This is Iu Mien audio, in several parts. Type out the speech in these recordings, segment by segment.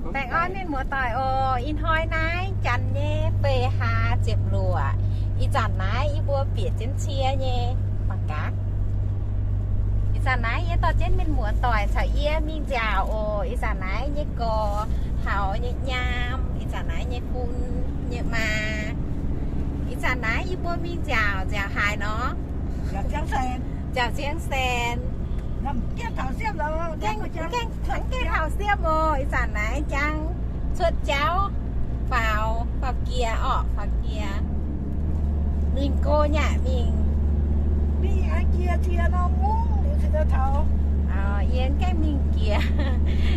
Baengh orn mienh muoz-doic oc. Ih hnoi naaiv janx nyei feix hlaax ziepc luoqc. Ih zanc naaiv yie mbuo bieqc jienv cie nyei mangc gaax. Ih zanc naaiv yie dorh jienv mienh muoz-doic caux yie mingh nziaauc oc. Ih zanc naaiv nyei gorx taux nyei nyaam, ih zanc naaiv nyei fun nyei maa. Ih zanc naaiv yie mbuo mingh nziaauc, nziaauc haaix nor? Nziaauc Ziang Saen. Gaengh, gaengh taux siepv oc. Ih zanc naaiv jangv cuotv jauv faaux, faaux jiex orqc, faaux jiex. Mingh go nyei mingh. Yie gaengh mingh jiex.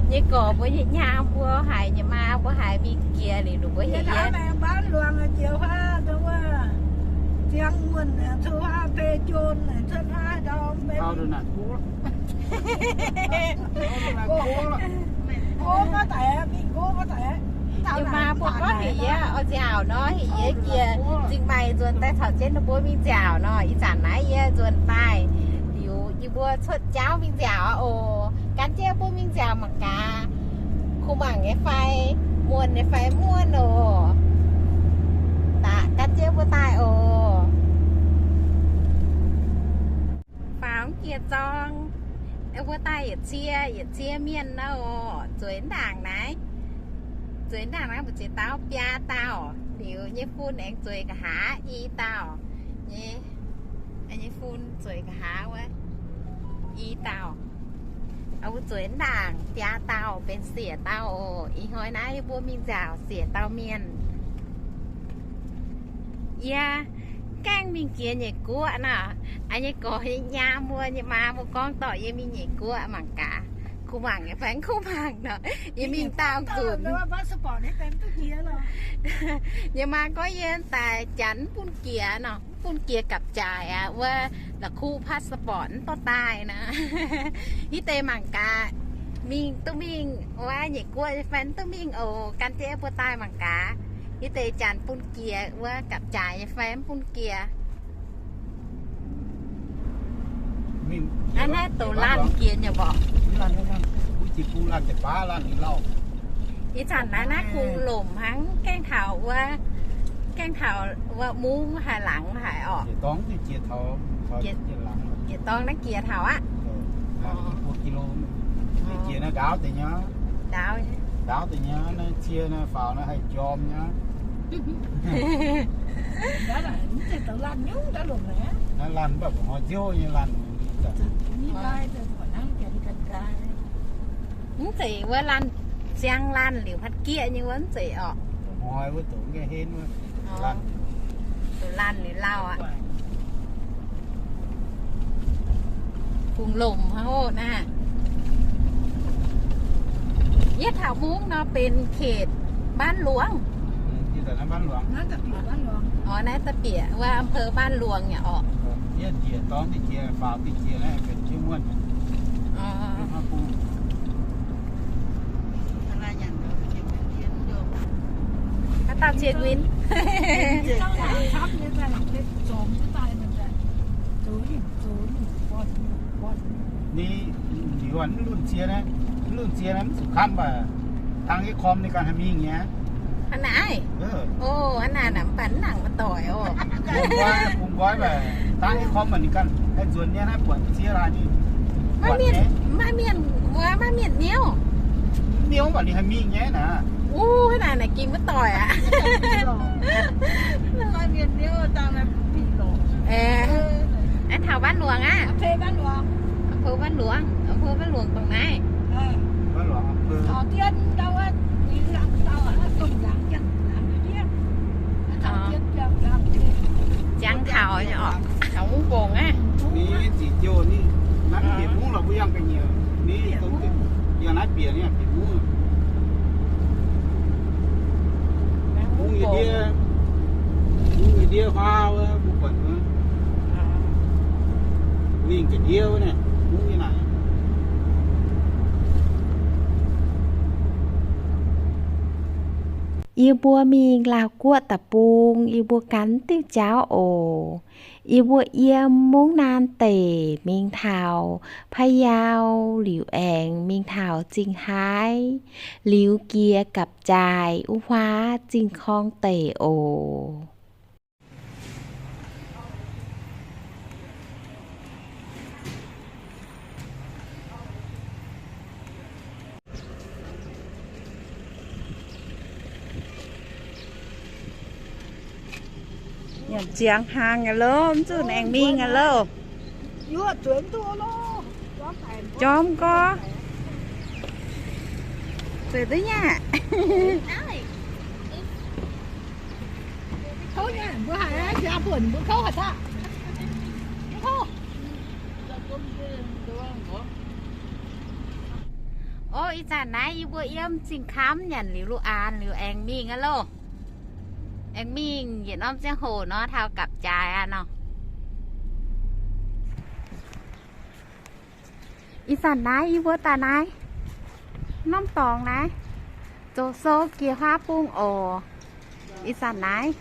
Nyei gorx mbuo nyei nyaam mbuo haiz, nyei maa mbuo haiz mingh jiex liuz, ninh mbuo heuc yie Yie maa mbuo gorngv heuc yie oix nziaauc nor, heuc yie jiex zingh maaih nzuonx daaih caux jienv ninh mbuo mingh nziaauc nor. Ih zanc naaiv yie nzuonx daaih liuz, yie mbuo cuotv jauv mingh nziaauc aqv oc. Gan jienv mbuo mingh nziaauc mangc gaax, kuh mangc nyei fai, muonc nyei fai muonc oc. Daaih gan jienv mbuo daaih oc. Faaux jiex zorng, mbuo daaih yietc cie, yietc cie mienh nor oc. Zueiz ndaangc naaiv, zueiz ndaangc naaiv mbu'ziex dauh, biaa dauh. Liuz nyei fun aengx zueiz nqa'haav i dauh. Nyei, nyei fun zueiz nqa'haav wuov i dauh. Mbuo zueiz ndaangc biaa dauh benx siec dauh oc. Ih hnoi naaiv yie mbuo mingh nziaauc siec dauh mienh. Yie gaengh mingh jiex nyeic guoqv nor. Aa, nyei gorx nyei nyaam mbuo nyei maa mbuo gorngv dorh yie mingh nyeic guoqv mangc gaax, kuh mangc nyei fai mv kuh mangc nor. Yie mingh daauh nzunc. Nyei maa gorngv yie daaih janx mv bun jiex nor, mv bun jiex gapv-jaaix aqv, wuov la'kuqv passport mv dorh daaih nor. Hitv deix mangc gaax, mingh duqv mingh wuov nyeic guoqv nyei fai mv duqv mingh oc. Gan jienv mbuo daaih mangc gaax, hitv deix janx bun jiex wuov gapv-jaaix nyei fai mv bun jiex. Aa, naaiv douz laanh jiex nyei mborqc. Ih zanc naaiv naaiv kungx lomc hnangv, gaengh taux wuov, gaengh taux wuov mungv haaix laangz haaix orqc. Yietc dorngx naaiv jiex taux aqv. Jiex naaiv ndaauv deix nyei, ndaauv deix nyei, naaiv cie naaiv faaux naaiv haih njorm nyei. Naaiv laanh mv baac hnoi nziouv nyei laanh. Mv zeiz wuov laanh, siang laanh liuz hatc gieqv nyei wuov mv zeiz orqc. Hnoi wuov douz nqaih henv wuov, douz laanh liuz lauh aqv. Kungx lomc hnangv oc naaiv. Yietv taux mungv nor benx เขตบ้านหลวง. Orv, naaiv da'bieqc wuov อำเภอบ้านหลวง nyei orqc. Haaix dauh cien win? Ni, liuz a'hneiv lunh cie naaiv, lunh cie naaiv mv zuqc kamv baac dangv yietv korm ninh ganh haih mingh nyei. Hnangv naaiv? O, hnangv naaiv mv baac mv nangc muoz-doic oc. Bungx nqoi, bungx nqoi baac dangv yietv korm baac ninh ganh haih nzuonx nyei naaiv buatc cie laaix ninh. Maiv mienh, maiv mienh wuov, maiv mienh niouv. Niouv baac ninh haih mingh nyei naaiv. Ov, hnangv naaiv naaic gingh muoz-doic aqv. Aengx taux บ้านหลวง aqv. อำเภอบ้านหลวง อำเภอบ้านหลวง ตรงไหน? Jangx taux orqc, taux mungv bungx aqv. Ni ziqc jouh ni, naaiv bieqc mungv lorqc mbuo yangh ga'nyiec. Ni dongh yangh naaiv bieqc ni bieqc mungv. Mungv nyei ndiev, mungv nyei ndiev huaav wuov, mbuo buatc wuov. Mingh ga'ndiev wuov naaic, mungv nyei naaic. Yie mbuo mingh Laauh Guoqv deic-bung, yie mbuo gan diuh jauv oc. Yie mbuo yiem Mungv Naan Deic mingh taux Pa'yau, liuz aengx mingh taux Zingh Haaix, liuz jiex Gapv-Jaaix wuov huaav Zingh Korng Deic oc. Nyanc ziangx hnaangx aqv loh, mv zuqc aengx mingh aqv loh. Jorm gorx. Zueiz duqv nyei aqv. Ov, ih zanc naaiv yie mbuo yiem Zingh Kamv nyanc liuz lu aanx liuz aengx mingh aqv loh. Aengx mingh yietc norm ziangh hoc nor taux Gapv-Jaaix aqv nor. Ih zanc naaiv yie mbuo daaih naaiv norm dorngx naaiv zoux sou jiex huaav bung oc. Ih zanc naaiv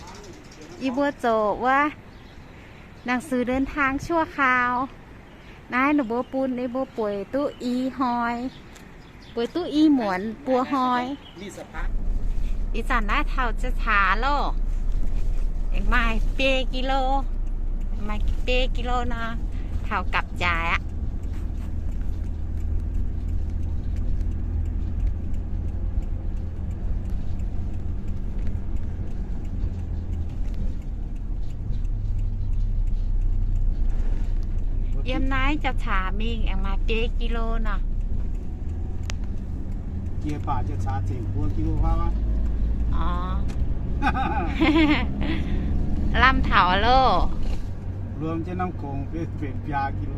yie mbuo zoux wuov หนังสือเดินทางชั่วคราว. Naaiv ninh mbuo bun yie mbuo bueix duqv i hnoi, bueix duqv i muonz buo hnoi. Ih zanc naaiv taux Jaax-Caax loh. Aengx maaih biei กิโล, maaih biei กิโล nor taux Gapv-Jaaix aqv. Yiem naaiv Jaax-Caax mingh aengx maaih biei กิโล nor. Jiex baac Jaax-Caax zengc buo กิโล huaav aqv. Lamh taux loh. Luom jienv norm gongx benx biaa กิโล.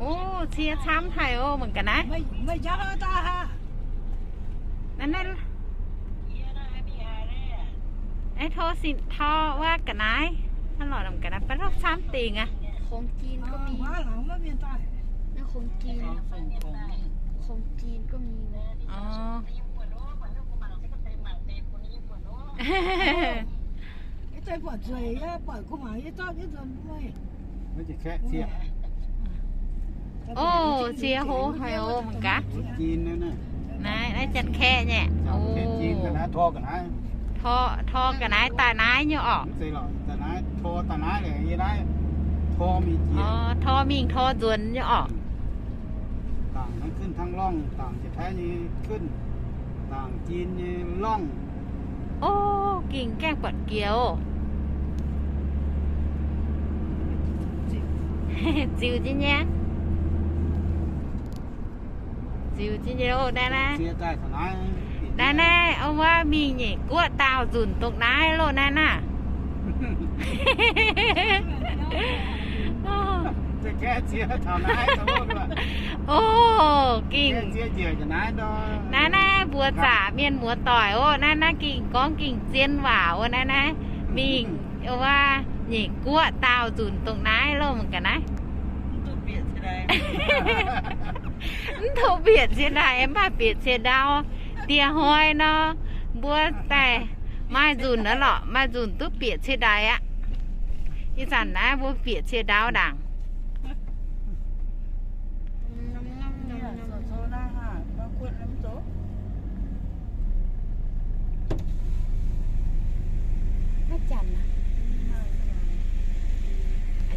O, cie camv haic oc, mangc ga'naaiv. Naaiv, naaiv, tor sin tor wuov ga'naaiv, hnangv lorqc, mangc ga'naaiv baav lorqc camv dingc aqv. ของจีนก็มี นะ ของจีน ของจีนก็มี อ๋อ O, cie hlo haic oc mangc gaax. Naaiv, naaiv janx-kaeqv nyei. O, tor ga'naaiv daaih naaiv nyei orqc. Tor mingh tor nzuonx nyei orqc. O, gengh gaengh buatc jiex oc. Ziux jienv nyei. Ziux jienv nyei oc naaiv naaiv. Naaiv naaiv wuov mingh nyeic guoqv daauh nzunc dongh naaiv loh naaiv naaiv. O, gengh. Naaiv naaiv mbuo zaqc mienh muoz-doic oc, naaiv naaiv gengh gorngv gengh zien waac oc, naaiv naaiv mingh wuov nyeic guoqv daauh nzunc dongh naaiv loh mangc ga'naaiv. Mv tov bieqc cie ndaaih, mv baac bieqc cie ndau. Dieh hnoi nor, mbuo daaih maaih nzunc aqv lorqc, maaih nzunc duqv bieqc cie ndaaih aqv. Ih zanc naaiv mbuo bieqc cie ndau ndaangc.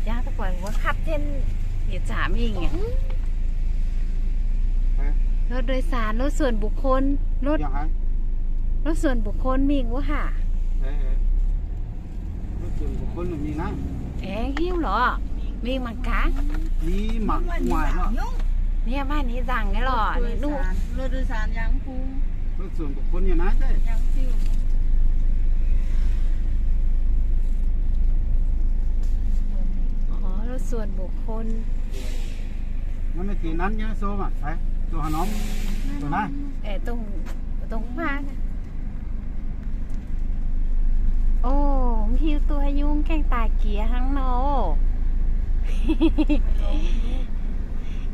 Aa, aa, mbuo kapv jienv yietc zaqc mingh aqv. Rốtโดยสาร, rốt xuồng buc khôn, rốt, rốt xuồng buc khôn mingh wuov haac. Aengx hiuv lorqc, mingh mangc gaax. Ninh maaih ninh nzaangc nyei lorqc, ninh nuqv. Rốt xuồng buc khôn. Aeqv, dongh, dongh huaav. O, mv hiuv duqv haaix nyungc gaengh daaih jiex hnangv nor.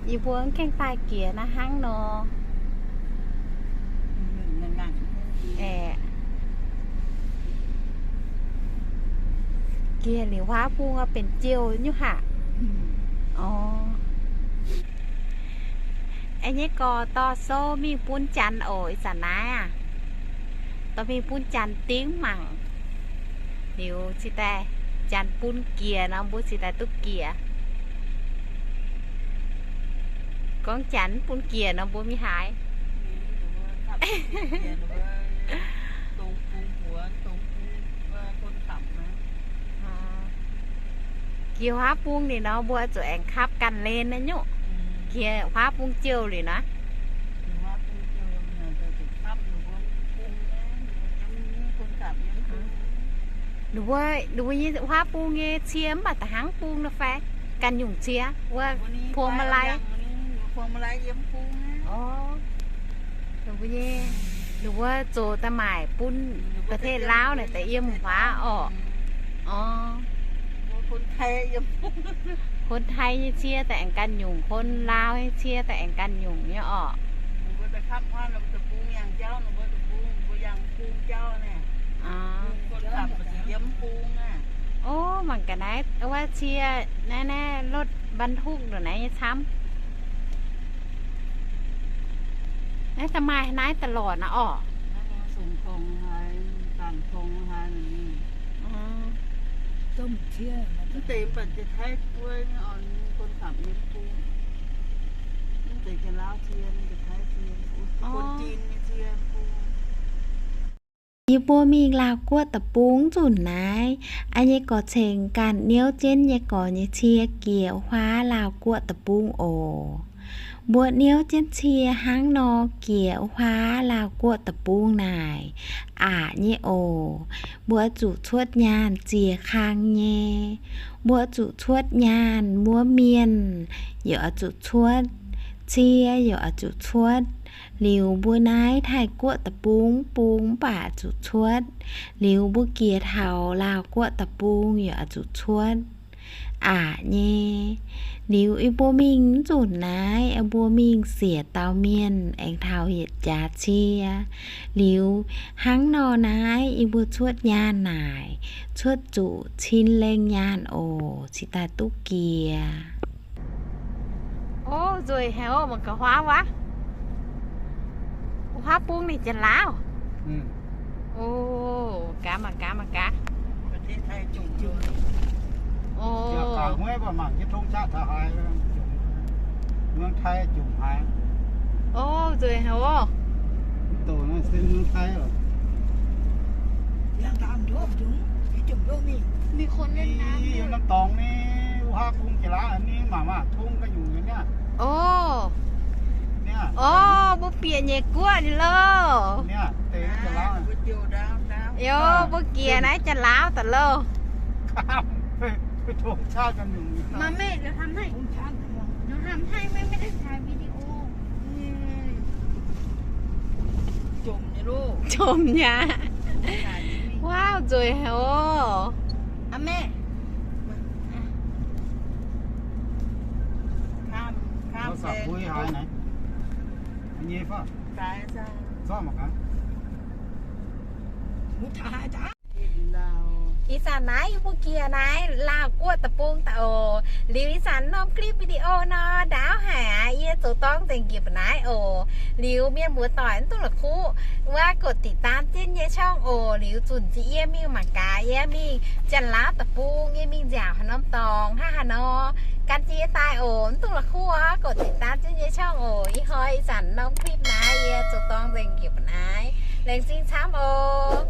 Yie mbuo gaengh daaih jiex naaiv hnangv nor. Aeqv, gieh liuz huaav bung oix benx jiouh nyungc haic. Orv. Aengx nyei gorx dorh sou mingh bun janx oc, ih zanc naaiv aac. Dorh mingh bun janx dingv mangc. Liuz cingx daaih janx bun giec nor, mbuo cingx daaih duqv giec. Gorngv janx mv bun giec nor, mbuo mingh haaix? Giec huaav bung ninh nor, mbuo zuqc aengx kapv ganh len naaiv nyungc. Giec huaav bung jiouh liuz naaiv. Ninh mbuo, ninh mbuo nyei huaav bung nyei cie mv baac da'hnangv bung nor fai ganh nyungc cie wuov พวงมาลัย. Orv. Ninh mbuo nyei, ninh mbuo zoux daaih maaic bun ประเทศลาว naaic daaih yiem huaav orqc. Orv. คนไทย nyei cie daaih aengx ganh nyungc, คนลาว nyei cie daaih aengx ganh nyungc nyei orqc. Orv, mangc gaax naaiv wuov cie, naaiv, naaiv รถบรรทุก ndongc naaiv nyei camv. Naaiv da'maaih naaiv da'lorqc naaiv orqc. Yie mbuo mingh Laauv Guoqv deic-bung nzunc naaiv, a'nyei gorx ceng ganh niouv jienv nyei gorx nyei cie giec huaav Laauv Guoqv deic-bung oc. Mbuo niouv jienv cie hnangv nor giec huaav Laauv Guoqv deic-bung naaic aqc nyei oc. Mbuo zuqc cuotv nyaanh ziex kang nyei. Mbuo zuqc cuotv nyaanh, muov mienh yaac oix zuqc cuotv, cie yaac oix zuqc cuotv. Liuz mbuo naaiv Taiv Guoqv deic-bung, bung mv baac zuqc cuotv. Liuz mbuo giec taux Laauv Guoqv deic-bung yaac oix zuqc cuotv aqc nyei. Liuz yie mbuo mingh nzunc naaiv, yie mbuo mingh siec dauh mienh aengx taux yietc jaax cie. Liuz hnangv nor naaiv yie mbuo cuotv nyaanh naaic, cuotv zuqc cin lengh nyaanh oc, cingx daaih duqv giec. Ov, nzueic haic ov, mangc gaax huaav wuov. Huaav bung ninh Janx-Laauv. Ov, gaax mangc gaax mangc gaax. Ov, nzueic haic ov. Ov, ov, mbuo bieqc nyeic guoqv ni loh. Ov, mbuo giec naaiv Janx-Laauv daaih loh. Jomc nyei aqv. Wuov, nzueic haic oc. Ih zanc naaiv yie mbuo giec naaiv Laauv Guoqv deic-bung daaih oc. Liuz ih zanc norm clip video nor ndaauv haic aqv. Yie zoux dorng nzengc njiec mbuo naaiv oc. Liuz mienh muoz-doic mv dungx la'kuqv wuov กดติดตาม jienv yie nyei ช่อง oc. Liuz zunc ziex yie mingh mangc gaax, yie mingh Janx-Laauv deic-bung, yie mingh nziaauc haaix norm dorngx hnangv haaix nor, gan jienv yie daaih oc. Mv dungx la'kuqv oc, กดติดตาม jienv yie nyei ช่อง oc. Ih hnoi ih zanc norm clip naaiv yie zoux dorng nzengc njiec mbuo naaiv. Laengz zingh camv oc.